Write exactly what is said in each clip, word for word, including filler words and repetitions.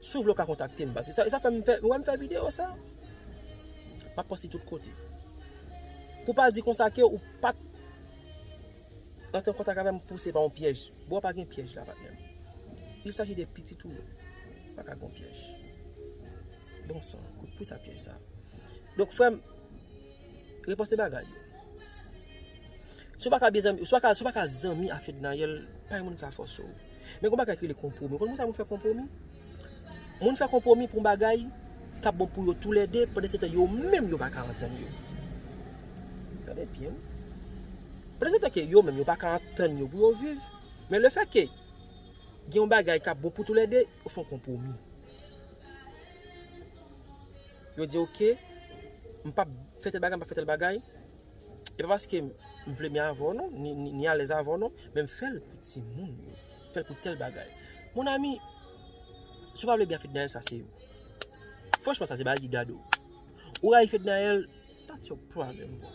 Si w vle w ka kontakte m, paske sa, sa fè m fè, wè m fè videyo sa. M ap poste tout kote. Pou pa di konsa ke ou pa t rantre an kontak avè m pou se pa yon pyèj. Bò pa gen pyèj la, patnè m. Il s'agit de pitit ou yo. Pa ka gen pyèj. Bon san, kout pou sa pyèj sa. Donk, frè m, repanse bagay yo. Si w pa ka byen zanmi, si w pa ka, si w pa ka zanmi a Fednaelle, pa gen moun ki ka fòse w. Men gon bagay ki rele konpwomi. Ou konn pou sa moun fè konpwomi? Moun fè konpwomi pou yon bagay k ap bon pou yo toulède, pandan se tan yo menm yo pa ka antann yo. Tande byen. Pandan se tan ke yo menm yo pa ka antann yo pou yo viv, men lefètke gen yon bagay k ap bon pou toulède, yo fè yon konpwomi. Yo di, "Oke, m p ap fè tèl bagay, m p ap fè tèl bagay." E pa paske m vle byen avè w non, ni, ni, ni alèz avè w non, men m fè l pou timoun yo. M fè l pou tèl bagay. Mon ami, si w pa vle byen a Fednaelle, sa se ou. Franchman, sa se bagay ki gade w. Ou rayi Fednaelle, that's your problem, bro.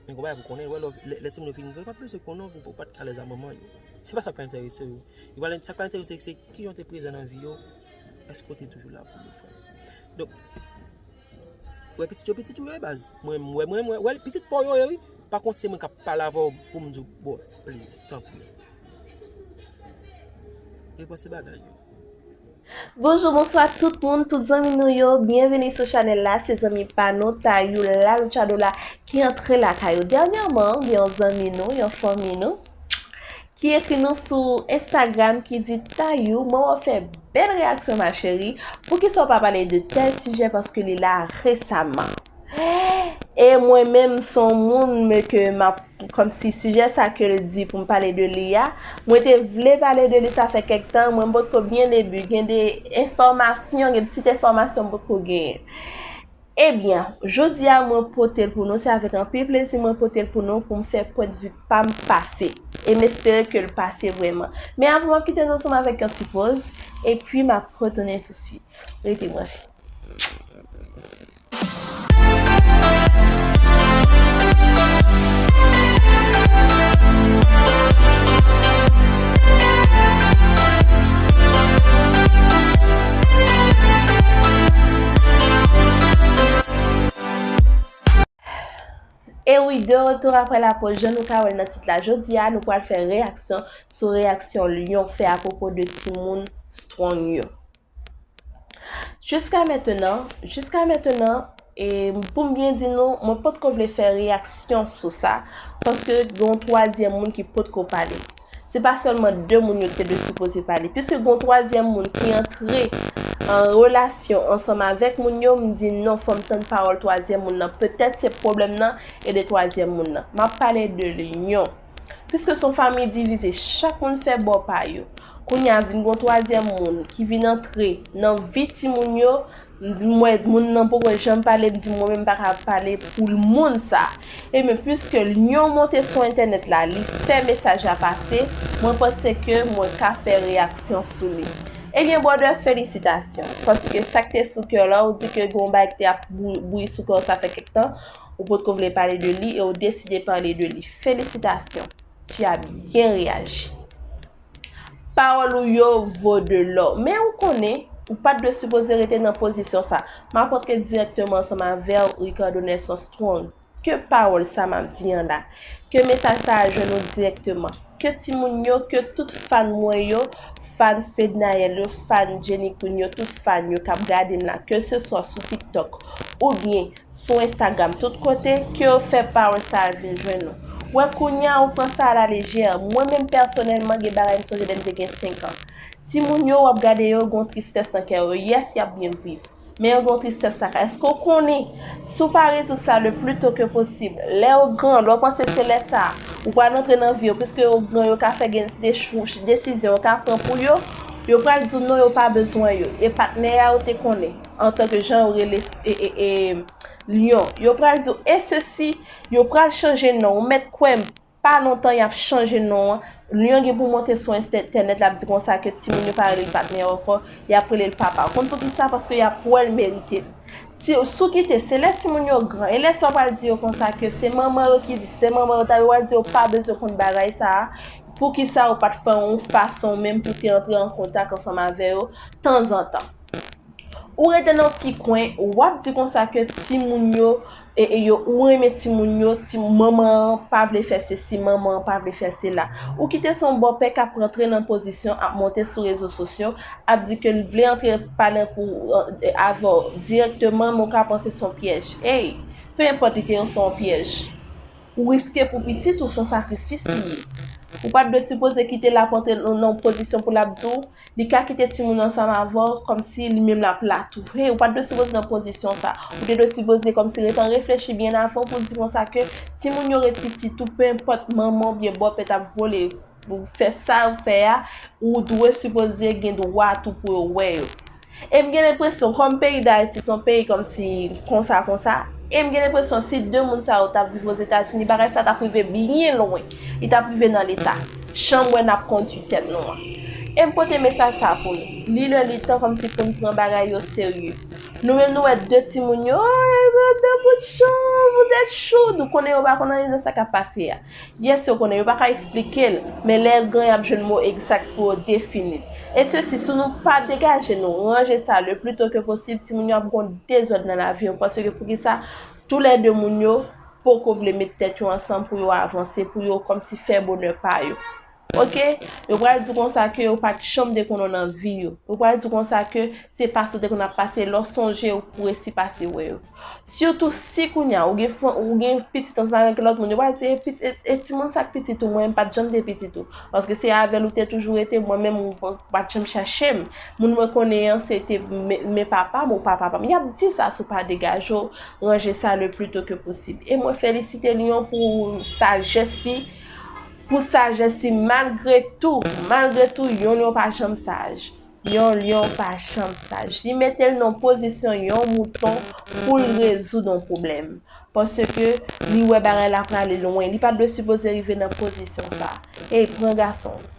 Men gon bagay pou konnen, wè, lè, lè timoun yo fin gran, yo pa bezwen konnen w pou, pou w pa t ka alèz a manman yo. Se pa sa k pral enterese yo. Yo pral, sa k pral enterese yo, se kijan w te prezan nan vi yo, èske w te toujou la pou yo, frè m. Donk, wè pitit yo, pitit ou yo ye baz. Mwen, mwen, mwen, mwen, wè, pitit pa w yo ye, wi. Pa kont se mwen k ap pale avè w pou m di w, bro, please, tanpri. Repanse bagay yo. Bonjou, bonswa tout moun, tout zanmi nou yo. Byenveni sou chanèl la, se zanmi pa nou, Tayou la, Luchado la, ki antre lakay ou. Dènyèman, gen yon zanmi nou, yon fanmi nou, ki ekri nou sou Instagram, ki di, "Tayou, mwen wè w fè bèl reyaksyon, ma chérie. Poukisa w pa pale de tèl sijè, paske li la resaman." E mwen menm, se yon moun, men ke m ap, kòmsi sijè sa ke l di pou m pale de li a, mwen te vle pale de li, sa fè kèk tan, mwen m potko byen debi, gen de enfòmasyon, gen pitit enfòmasyon m potko genyen. Ebyen, jodi a, mwen pote l pou nou, se avèk anpil plezi mwen pote l pou nou, pou m fè pwennvi pa m pase. E m espere ke l pase vrèman. Men avan m ap kite nou ansanm avèk yon ti poz, epi m ap retounen tousuit. Rete branche. E wi, de retour apre la pause, jan nou ka wè l nan tit la. Jodi a, nou pral fè reyaksyon sou reyaksyon Lion fè apwopo de timoun Strong yo. Jiska mentenan, jiska mentenan, e pou m byen di nou, mwen potko vle fè reyaksyon sou sa, paske gen yon twazyèm moun ki potko pale. Se pa sèlman de moun yo ki te dwe sipoze pale, piske gen yon twazyèm moun ki antre an relasyon ansanm avèk moun yo, m di non, fò m tann pawòl twazyèm moun nan. Petèt se pwoblèm nan e de twazyèm moun nan. M ap pale de Lion. Piske se yon fanmi divize, chak moun fè bò pa yo. Kounye a vin gen yon twazyèm moun ki vin antre nan vi timoun yo, m di, m wè moun nan poko janm pale, m di mwen menm m pa ka pale pou moun sa. Ebyen, piske Lion monte sou entènèt la, li fè mesaj la pase, mwen panse ke mwen ka fè reyaksyon sou li. Ebyen, brother, felisitasyon, paske sa k te sou kè w la, ou di ke gen yon bagay ki te ap bou-, bouyi sou kè w sa fè kèk tan, ou potko vle pale de li e ou deside pale de li. Felisitasyon, tu as bien réagi. Pawòl ou yo vo de lò. Men ou konnen, ou pa t dwe sipoze rete nan pozisyon sa. M ap antre dirèkteman ansanm avè w, Ricardo Nelson Strong. Ke pawòl sa m ap di an la. Ke mesaj sa a jwenn ou dirèkteman. Ke timoun yo, ke tout fan mwen yo, fan Fednaelle yo, fan Jenny Queen yo, tout fan yo k ap gade m la, ke se swa sou TikTok oubyen sou Instagram, tout kote, ke yo fè pawòl sa a vin jwenn nou. Wè, kounye a, ou pran sa a la lejè. Mwen menm, pèsonèlman, gen bagay m sonje lè m te gen senk an. Timoun yo, w ap gade yo, gen yon tristès nan kè yo. Yes, y ap byen viv. Men yo gen yon tristès lakay. Èske w konnen, si w pa rezoud sa le plus tôt que possible, lè yo gran, lè w panse se lè sa a, ou pral antre nan vi yo, piske yo gran, yo ka fè gen de chou-, desizyon yo ka pran pou yo, yo pral di w non, yo pa bezwen yo. E patnè a yo te konnen, antanke jan yo rele, e, e, e, Lion. Yo pral di w, e sesi, yo pral chanje non. Ou mèt kwè m, pa lontan y ap chanje non an. Lion gen pou monte sou entènèt, l ap di konsa ke timoun yo pa rele l patnè ankò, y ap rele l papa. Ou konn poukisa? Paske y ap wè l merite l. Si, si w kite, se lè timoun yo gran, e lè sa w pral di yo konsa ke se manman yo ki di, se manman yo ta, yo pral di yo pa bezwen konn bagay sa a, Poukisa ou pa t fè yon fason menm pou te antre an kontak ansanm avè yo tanzantan? Ou rete nan yon ti kwen, w ap di konsa ke timoun yo, e, e yo, ou renmen timoun yo, ti, manman an pa vle fè sesi, manman an pa vle fè sela. Ou kite se yon bòpè k ap rantre nan pozisyon, ap monte sou rezo sosyo, ap di ke l vle antre pale pou, e, avè w dirèkteman, men w ka panse se yon pyèj. Ey, pe enpòt li te yon, se yon pyèj. Ou riske pou pitit ou, se yon sakrifis li ye. Ou pa t dwe sipoze kite l ap antre nan, nan yon pozisyon pou l ap di w, li ka kite timoun ansanm avè w, kòmsi li menm l ap la tou. Hey, ou pa t dwe sipoze nan pozisyon sa. Ou te dwe sipoze kòmsi ret an reflechi byen avan pou di konsa ke timoun yo ret pitit ou, pe enpòt manman oubyen bòpè t ap vole, ou fè sa ou fè a, ou dwe sipoze gen dwa tou pou yo wè yo. E m gen lenpresyon, kòm peyi Dayiti se yon peyi kòmsi konsa, konsa, e m gen lenpresyon si de moun sa yo t ap viv Ozetazini, bagay sa t ap rive byen lwen. Li t ap rive nan leta. Jan m wè n ap kondui tèt nou an. E m pote mesaj sa pou nou. Li lè, li tan kòmsi pou n pran bagay yo serye. Nou menm nou wè de timoun yo, oh, de bout chou, vous êtes chou. Nou konnen yo pa konn anyen nan sa k ap pase a. Yes, yo konnen, yo pa ka eksplike l, men lè yo gen, y ap jwenn mo egzak pou yo defini l. E sesi, si nou pa degaje nou, ranje sa le pli to ke posib, timoun yo ap gon dezòd nan lavi yo, paske poukisa toulède moun yo poko vle met tèt yo ansanm pou yo avanse, pou yo kòmsi fè bonè pa yo. Oke? Yo pral di konsa ke yo pa t janm te konnen w nan vi yo. Yo pral di konsa ke se pase w te konn ap pase, lè w sonje yo pou resi pase wè yo. Sitou si kounye a ou gen, ou gen pitit ansanm avèk lòt moun, yo pral di, e, e, e timoun sa k pitit ou, mwen m pa t janm te pitit ou. Paske se avè l ou te toujou rete, mwen menm ou pa t janm chache m. Moun mwen konnen an, se te men, men papa m ou pa papa m. Y ap di sa si w pa degaje w, ranje sa le pli to ke posib. E mwen felisite Lyon pou sajès li, pou sajès li, malgre tou, malgre tou, yon lyon pa janm saj. Yon lyon pa janm saj. Li mete l nan pozisyon yon mouton pou l rezoud yon pwoblèm. Paske li wè bagay la prale lwen. Li pa t dwe sipoze rive nan pozisyon sa. Ey, pran gason w.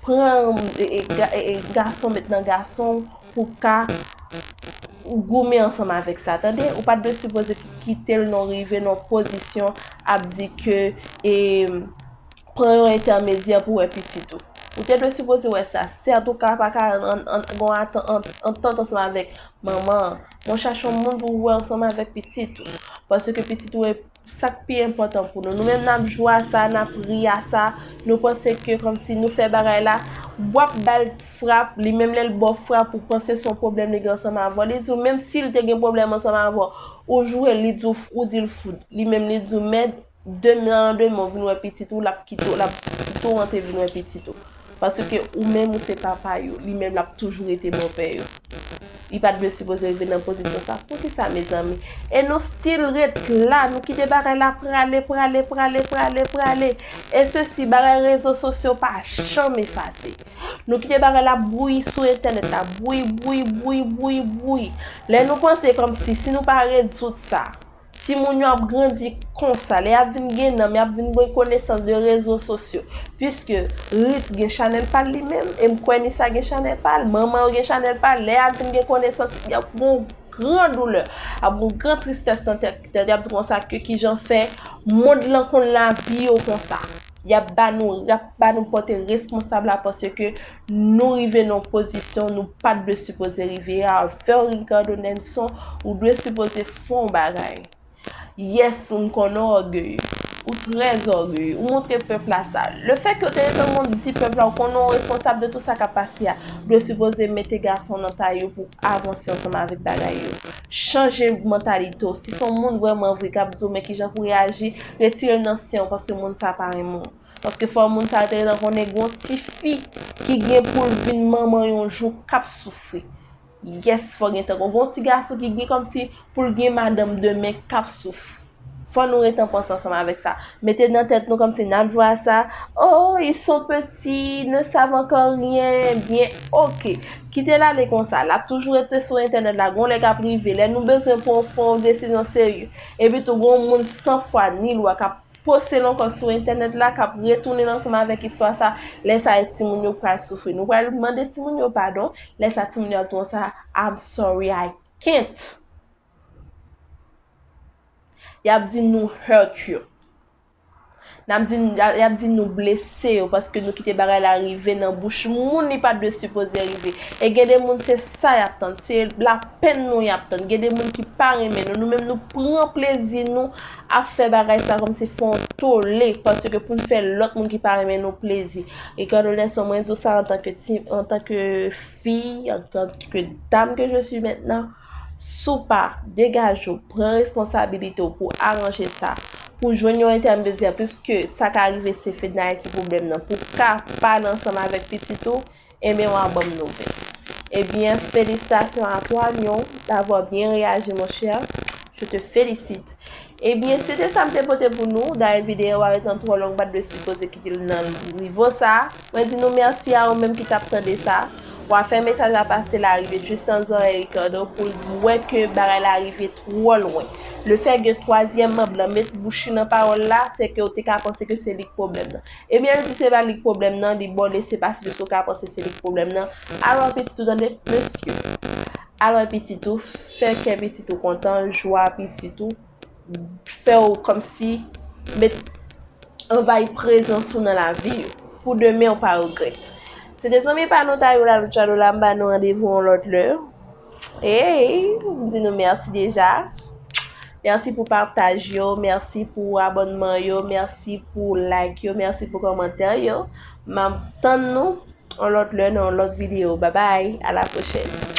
Pran, e, e, ga-, e, e, gason met nan gason w pou ka goumen ansanm avèk sa, tande? Ou pa t dwe sipoze ki-, kite l nan rive nan pozisyon ap di ke, e, pran yon entèmedyè pou wè pitit ou. Ou te dwe sipoze wè sa. Sèt ou ka pa ka an, an, gon atan-, an, antant ansanm avèk manman an. Men w chache yon moun pou w wè ansanm avèk pitit ou. Paske pitit ou e sa k pi enpòtan pou nou. Nou menm n ap jwe a sa, n ap ri a sa, nou panse ke kòmsi nou fè bagay la, w ap ba l frap, li menm lè l ba w frap, ou panse se yon pwoblèm li gen ansanm avè w. Li di w, menm si l te gen pwoblèm ansanm avè w, ou jwe l, li di w, ou di l fout. Li menm li di w, mèd, demen nan demen w vin wè pitit ou, l ap kite w, l ap kite w rantre vin wè pitit ou. Paske ou menm ou se papa yo, li menm l ap toujou rete bòpè yo. Li pa t dwe sipoze rive nan pozisyon sa. Poukisa, mezanmi? E nou still ret la, nou kite bagay la prale, prale, prale, prale, prale. E sesi, bagay rezo sosyo pa janm efase. Nou kite bagay la bouyi sou entènèt la, bouyi, bouyi, bouyi, bouyi, bouyi. Lè nou panse kòmsi, si nou pa rezoud sa, timoun yo ap grandi konsa. Lè y ap vin gen nanm, y ap vin gen konesans de rezo sosyo. Piske Ritz gen chanèl pa l li menm, e m kwè Nisa gen chanèl pa l, manman yo gen chanèl pa l. Lè y ap vin gen konesans, y ap gon gran doulè, ap gon gran tristès nan tèt, y ap di konsa ke kijan fè mond lan konn lavi yo konsa. Y ap ba nou, y ap ba nou pòte responsab la paske nou rive nan yon pozisyon nou pa t dwe sipoze rive a. Avè w, Ricardo Nelson, ou dwe sipoze fè yon bagay. Yes, m konnen w ògeye. Ou trè ògeye. Ou montre pèp la sa. Lefètke w te rete nan yon ti pèp la, ou konnen w responsab de tout sa k ap pase a. Ou dwe sipoze mete gason nan tay ou pou avanse ansanm avèk bagay yo. Chanje mantalite w. Si se yon moun vrèman vre k ap di w, men kijan pou reyaji, retire l nan syen w paske moun sa pa renmen w. Paske fò moun sa te gentan konnen gen yon tifi ki gen pou l vin manman yon jou k ap soufri. Yes, fò gentan gen yon ti gason ki gen kòmsi pou l gen madanm demen k ap soufri. Fò nou ret an panse ansanm avèk sa. Mete nan tèt nou kòmsi n ap jwe a sa. Oh, ils sont petits, ils ne savent encore rien. Byen, oke. Kite l ale konsa. L ap toujou rete sou entènèt la. Gon lè k ap rive. Lè nou bezwen pran, pran yon desizyon serye. Epi tou, gon moun san fwa ni lwa k ap poste l ankò sou entènèt la, k ap retounen ansanm avèk istwa sa, lè sa a timoun yo pral soufri. Nou pral mande timoun yo padon, lè sa a timoun yo ap di konsa, I'm sorry, I can't. Y ap di nou hurt you. N ap di, y ap di nou blese yo, paske nou kite bagay la rive nan bouch moun li pa t dwe sipoze rive. E gen de moun, se sa y ap tann, se lapenn nou y ap tann. Gen de moun ki pa renmen nou, nou menm nou pran plezi nou ap fè bagay sa kòmsi fè yon tole, paske pou n fè lòt moun ki pa renmen nou plezi. Ricardo Nelson, mwen di w sa antanke ti, antanke fi, antanke dam ke je suis maintenant, si w pa degaje w, pran responsabilite w pou aranje sa, pou jwenn yon entèmedyè, piske sa ka rive se Fednaelle ki pwoblèm nan, pou w ka pale ansanm avèk pitit ou, ebyen w a ban m nouvèl. Ebyen, félicitations à toi, Nion, d'avoir bien réagi, mon cher. Je te félicite. Ebyen, se te sa m te pote pou nou. Dayè, videyo a ret an twò long, m pa t dwe sipoze kite l nan nivo sa. Mwen di nou mèsi a ou menm ki t ap tande sa. W a fè mesaj la pase la rive jis nan zòrèy Ricardo pou l wè ke bagay la rive twò lwen. Le fè ke twazyèm manm lan met bouch li nan pawòl la, se ke w te ka panse ke se li k pwoblèm nan. Ebyen, l di se pa li k pwoblèm nan, li ba w lese pase piske w ka panse se li k pwoblèm nan. Alò, pitit ou tande, mesye. Alò, pitit ou, fè kè pitit ou kontan, jwa pitit ou, fè w kòmsi met anvayi prezans ou nan lavi yo, pou demen w pa regrèt. Se te zanmi pa nou Tayola Luchado la, m ba nou randevou yon lòt lè. Hey, m di nou mèsi deja. Mèsi pou pataj yo, mèsi pou abònman yo, mèsi pou like yo, mèsi pou kòmantè yo. M ap tann nou yon lòt lè nan yon lòt videyo. Babay, a la pwochèn.